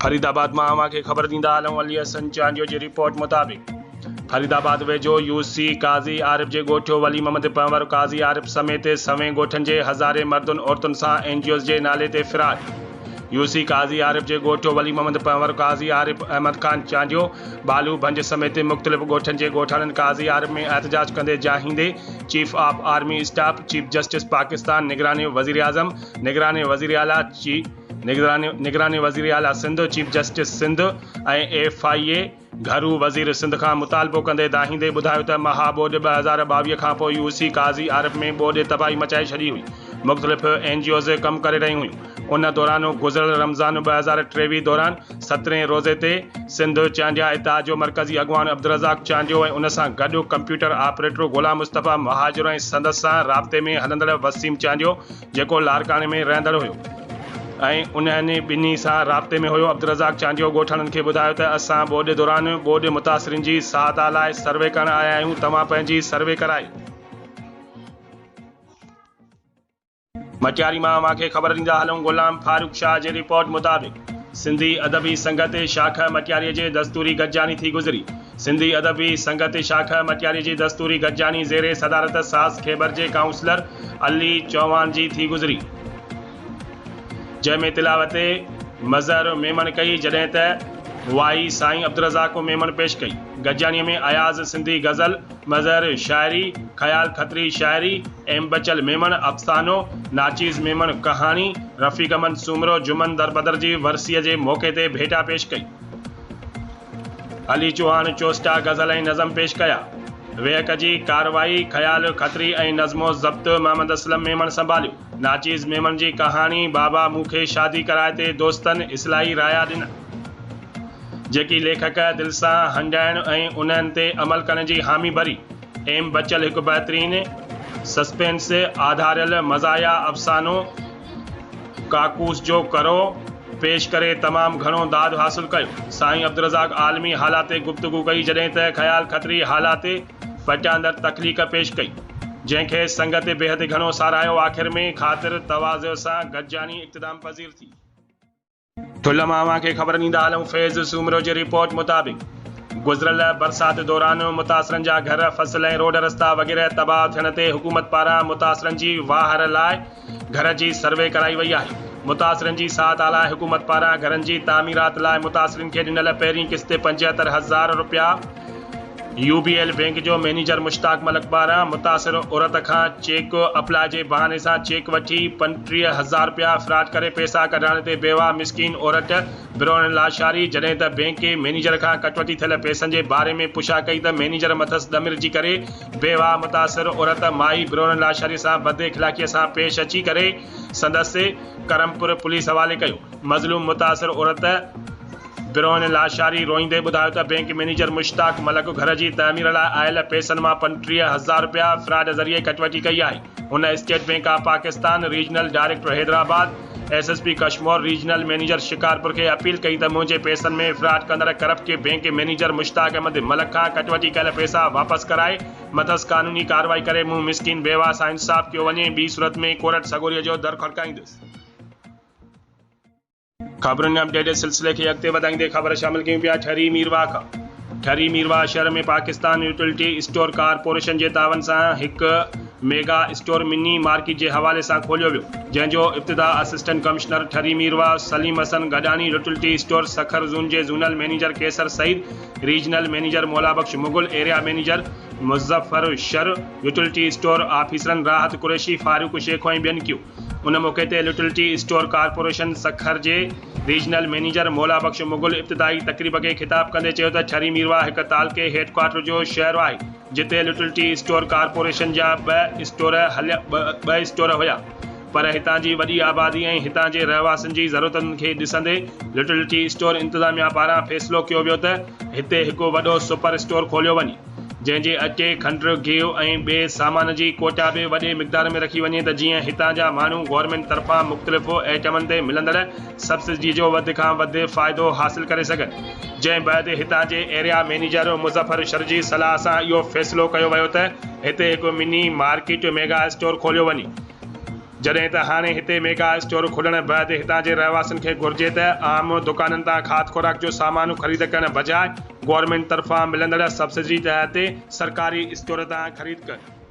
فريد آباد مان اوهان کي خبر ڏيندا هلون علي حسن چانڊيو جي رپورٽ مطابق فريد آباد ويجهو يو سي قاضي عارف جي ڳوٺ ولي محمد پنهور قاضي عارف سميت سوين ڳوٺن جي هزارين مردن عورتن سان اين جي اوز جي نالي تي فراڊ يو سي قاضي عارف جي ڳوٺ ولي محمد پنهور قاضي عارف احمد خان چانڊيو بالو ڀنج سميت مختلف ڳوٺن جي ڳوٺاڻن قاضي عارف ۾ احتجاج ڪندي جاهيندي chief of army staff chief justice Pakistan نگراني وزيراعظم نگراني وزيراعليٰ چي نگراني وزيراعليٰ Sindh, chief justice Sindh ۽ F I A گهرو وزير سنڌ کان مطالبو ڪندي دانهيندي ٻڌايو ته مها ٻوڏ 2022 کانپوء يو سي قاضي عارف ۾ ٻوڏ تباهي مچائي ڇڏي هئي، مختلف اين جي اوز ڪم ڪري رهيون هيون، ان دوران گذريل رمضان 2023 دوران سترهين روزي تي سنڌ چانڊيا اتحاد جو مرڪزي اڳواڻ عبدالرزاق چانڊيو ۽ ان سان گڏ ڪمپيوٽر آپريٽر غلام مصطفيٰ مهاجر ۽ سندس سان رابطي ۾ هلندڙ وسيم چانڊيو جيڪو لاڙڪاڻي ۾ رهندڙ هيو ۽ انهن ٻنهي سان رابطي ۾ هيو. عبدالرزاق چانڊيو ڳوٺاڻن کي ٻڌايو ته اسان ٻوڏ دوران ٻوڏ متاثرين جي سهائتا لاء سروي ڪرڻ آيا آهيون، توهان پنهنجي سروي ڪرائي. مٽياري مان اوهان کي خبر ڏيندا هلون غلام فاروق شاهه جي رپورٽ مطابق سنڌي ادبي سنگت شاخ مٽياري جي دستوري گڏجاڻي ٿي گذري. سنڌي ادبي سنگت شاخ مٽياري جي دستوري گڏجاڻي زير صدارت ساس کيبر جي ڪائونسلر علي چوهاڻ جي ٿي گذري، جنهن ۾ تلاوت مظهر ميمڻ ڪئي، جڏهن ته وائي سائين عبدالرزاق ميمڻ پيش ڪئي. گڏجاڻي ۾ اياز سنڌي غزل، مظهر شاعري، خيال کتري شاعري، ايم بچل ميمڻ افسانو، ناچيز ميمڻ ڪهاڻي، رفيق احمد سومرو جمن دربدر جي ورسيء جي موقعي تي ڀيٽا پيش ڪئي. علي چوهاڻ چوسٽا غزل ۽ نظم پيش ڪيا. ويهڪ جي ڪارروائي خيال کتري ۽ نظم و ضبط محمد اسلم ميمڻ سنڀاليو. ناچيز ميمڻ جي ڪهاڻي بابا مون کي شادي ڪرائي تي دوستن اصلاحي رايا ڏنا، جيڪي ليکڪ دل سان هنڊائڻ ۽ انهن تي عمل ڪرڻ جي حامي ڀري. ايم بچل هڪ بهترين سسپينس آڌاريل مزاحيه افسانو ڪاڪوس جو ڪرو پيش ڪري تمام گهڻو داد حاصل ڪيو. سائين عبدالرزاق عالمي حالات تي گفتگو ڪئي جڏهن ته خيال کتري حالات پٽاندر تخليق پيش ڪئي جنهن کي سنگت بيحد گهڻو ساراهيو آخر ۾ خاطر تواضع سان گڏجاڻي اختتام پذير ٿي. ٺلهه مان اوهان کي خبر ڏيندا هلون فيض سومرو جي رپورٽ مطابق گذريل برسات دوران متاثرن جا گهر، فصل ۽ روڊ رستا وغيره تباهه ٿيڻ تي حڪومت پاران متاثرن جي واهر لاء گهر جي سروي ڪرائي وئي آهي. متاثرن جي سهائتا لاء حڪومت پاران گهرن جي تعميرات لاء متاثرين کي ڏنل پهرين قسط 75 هزار رپيا يو بي ايل بينڪ جو مئنيجر مشتاق ملڪ پاران متاثر عورت کان چيڪ اپلاء جي بهاني سان چيڪ وٺي 35 هزار رپيا فراڊ ڪري پئسا ڪڍرائڻ تي بيواهه مسڪين عورت بروهڻ لاشاري جڏهن ته بينڪ مئنيجر کان ڪٽوتي ٿيل پئسن جي باري ۾ پڇا ڪئي ته مئنيجر مٿس ڏمرجي ڪري بيواهه متاثر عورت مائي بروهڻ لاشاري سان بد اخلاقي سان پيش اچي ڪري سندس ڪرمپور پوليس حوالي ڪيو مظلوم متاثر عورت بروهين لاشاري روئيندي ٻڌايو ته بئنڪ مئنيجر مشتاق ملڪ گهر جي تعمير لاء آيل پئسن مان 35 هزار رپيا فراڊ ذريعي ڪٽوتي ڪئي آهي. هن State Bank of Pakistan regional director Hyderabad, S S P Kashmore, regional manager Shikarpur کي اپيل ڪئي ته منهنجي پئسن ۾ فراڊ ڪندڙ corrupt bank manager Mushtaq Ahmed Malik کان ڪٽوتي ڪيل پئسا واپس ڪرائي مٿس قانوني ڪارروائي ڪري مون مسڪين بيواهه سان انصاف ڪيو وڃي ٻي صورت ۾ ڪورٽ سڳوري جو در کڙڪائيندس. خبرن ۾ اپڊيٽ جي سلسلي کي اڳتي وڌائيندي خبر شامل ڪيون پيا ٺري ميرواهه کان ٺري ميرواهه شهر ۾ پاڪستان يوٽيلٽي اسٽور ڪارپوريشن جي تعاون سان هڪ ميگا اسٽور مني مارڪيٽ جي حوالي سان کوليو ويو جنهن جو افتتاح assistant commissioner Thari Mirwah Saleem Hassan Gadani utility store Sukkur zone جي zonal manager Qaiser Saeed regional manager Maula Bakhsh Mughal area manager Muzaffar Shar utility store آفيسرن راحت قريشي فاروق شيخ ۽ ٻين ڪيو. ان موقعي تي يوٽيلٽي اسٽور ڪارپوريشن سکر جي ريجنل مئنيجر مولا بخش مغل ابتدائي تقريب کي خطاب ڪندي چيو ته ٺري ميرواهه هڪ تعلقي هيڊ ڪوارٽر جو شهر آهي جتي يوٽيلٽي اسٽور ڪارپوريشن جا ٻه اسٽور ٻه اسٽور هيا پر هتان جي وڏي آبادي ۽ هتان جي رهواسين جي ضرورتن کي ڏسندي يوٽيلٽي اسٽور انتظاميا پاران فيصلو ڪيو ويو ته هتي هڪ وڏو سپر اسٽور کوليو وڃي. جنهن جي اٽي، کنڊ، گيهه ۽ ٻئي سامان جي ڪوٽا به وڏي مقدار ۾ رکي وڃي ته جيئن هتان جا ماڻهو گورنمينٽ طرفان مختلف ائٽمن تي ملندڙ سبسڊي جو وڌ کان وڌ فائدو حاصل ڪري سگهن. جنهن بعد هتان جي ايريا مئنيجر مظفر شر جي صلاح سان اهو فيصلو ڪيو ويو ته هتي هڪ مني مارڪيٽ ميگا اسٽور کوليو وڃي. جڏهن ته هاڻي هتي ميگا اسٽور کلڻ بعد هتان جي رهواسين کي گهرجي ته عام دڪانن تان کاڌ خوراڪ جو سامان خريد ڪرڻ بجاء گورنمينٽ طرفان ملندڙ سبسڊي تحت سرڪاري اسٽور تان خريد ڪن.